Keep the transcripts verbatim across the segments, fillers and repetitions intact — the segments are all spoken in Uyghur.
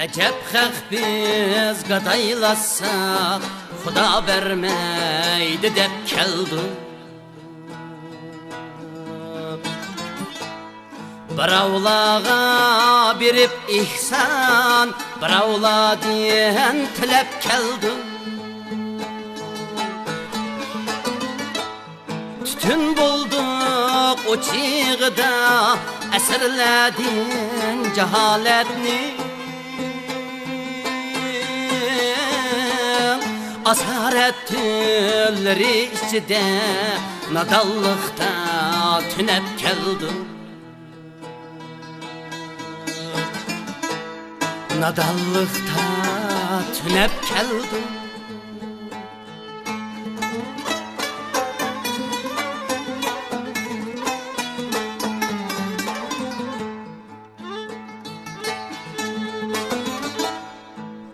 ئەجەب خەق بىز، گادايلاشساق، خۇدا بەرمەيدۇ دەپ كەلدۇق. بىراۋلارغا بېرىپ ئېھسان، بىراۋلاردىن تىلەپ كەلدۇق. پۈتۈن بولدۇق ئۇ چېغىدا ئەسىرلەردىن جاھالەتنى. ئاسارەت تۈنلىرى ئىچىدە نادانلىقتا تۈنەپ كەلدۇق. نادانلىقتا تۈنەپ كەلدۇق.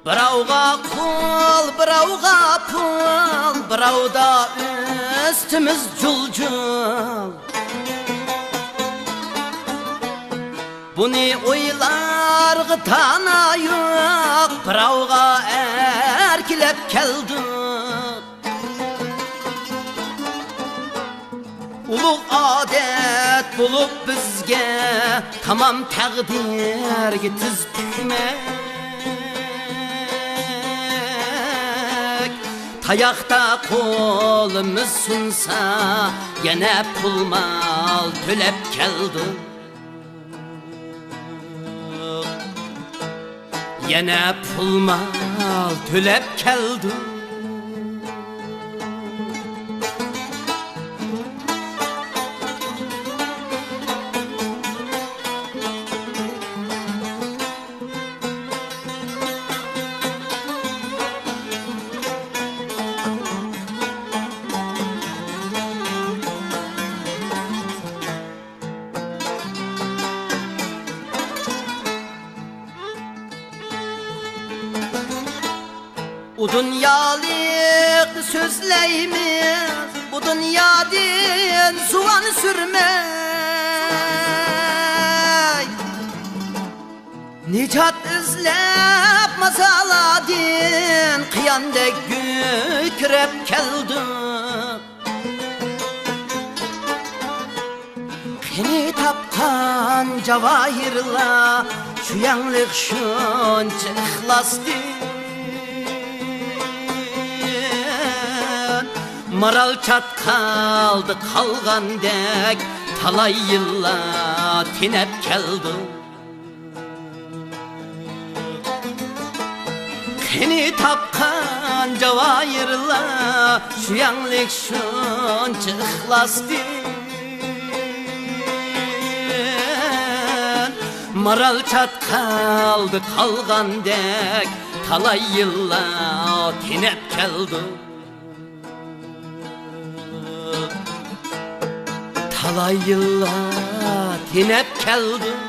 بىراۋغا قۇل، بىراۋغا پۇل، بىراۋدا ئۆستىمىز جۇل-جۇل. بۇنى ئويلارغا تانا يوق، بىراۋغا ئەركىلەپ كەلدۇق. ئۇلۇغ ئادەت بولۇپ بىزگە، تامام تەقدىرگە تىز پۈكمەك. تاياقتا قولىمىز سۇنسا، يەنە پۇل-مال تۆلەپ كەلدۇق. يەنە پۇل-مال تۆلەپ كەلدۇق. ئۇ دۇنيالىق سۆزلەيمىز، بۇ دۇنيادىن زۇۋان سۈرمەي. نىجات ئىزلەپ مازارلاردىن قىياندەك گۈركىرەپ كەلدۇق. قېنى تاپقان جاۋاھىرلار، شۇ يەڭلىك شۇنچە ئىخلاستىن. مارال چاتقالدا قالغاندەك، تالاي يىللار تېنەپ كەلدۇق. قېنى تاپقان جاۋاھىرلار، شۇ يەڭلىك شۇنچە ئىخلاستىن. مارال چاتقالدا قالغاندەك، تالاي يىللار تېنەپ كەلدۇق. تالاي يىللار تېنەپ كەلدۇق.